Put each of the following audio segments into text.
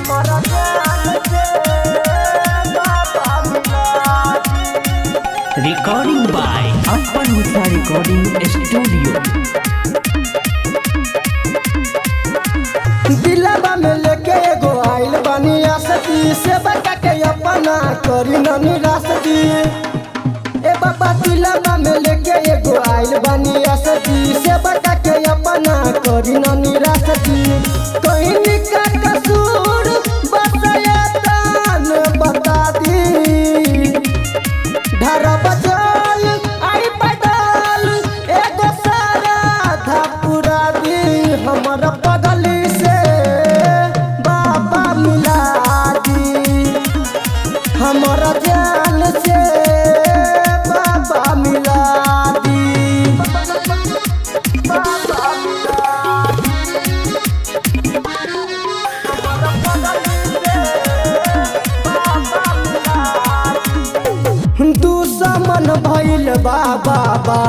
हमारा जान से बाबा मिला दी। Recording by Appan Mithla recording studio. दिलवा में लेके एगो आइल बानी आसती, सेवा के अपना करी न निराश दी। ए बाबा दिलवा में लेके एगो आइल बानी आसती, सेवा के अपना करी न निराश दी। कहीं का कसूर बसया तान बता दी, धरा बचल आई पैदल एगो सारा था पूरा दी। हमर पगली से बाबा मिला दी, हमर जान से बाबा मिला दी। बाबा मिला दी। हमर पगली से बाबा मिला दी। दुश्मन भइल बा बाबा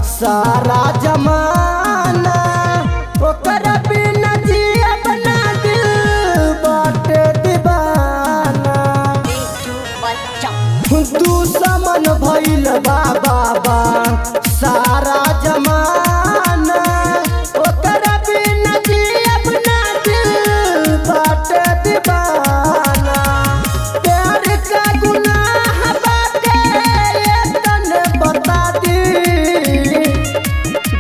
सारा जमाना, ओकर बिना जियब ना दिल बाटे दीवाना। 3, 2, 1, jump. दुश्मन भइल बा बाबा सारा जमाना, ओकर बिना जियब ना दिल बाटे दीवाना। प्यार का गुनाह बाटे ये तने बता दी,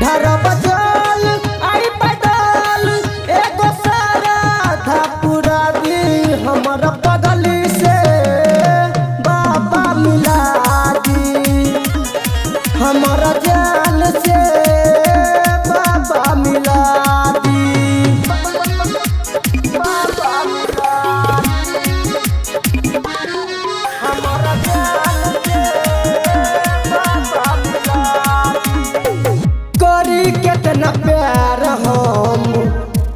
धरा बचल आई पैदल एगो सारा था पूरा दी। हमर पगली से बाबा मिला दी, हमर जान से बाबा मिला दी। बाबा मिला दी। हमर जान से बाबा मिला दी। करी केतना प्यार हम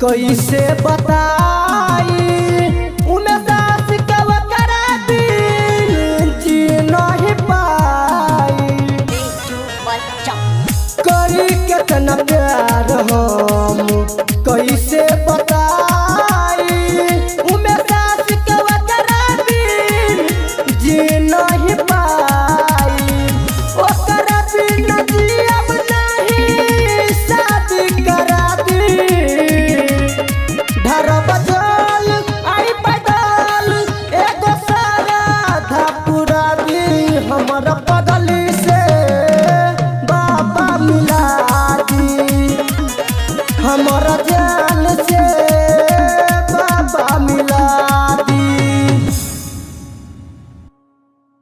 कैसे बताई, उमे दास कब करा दिल जी नहीं पाई। 3, 2, 1, jump. करी केतना प्यार हम कैसे बताई, उमे दास कब करा दिल जी नहीं पाई। ओकरा बिना जियब नहीं शादी करा दी, धरा बचल आई पैदल एगो सारा था पूरा दी। हमर पगली से बाबा मिला दी, हमर जान से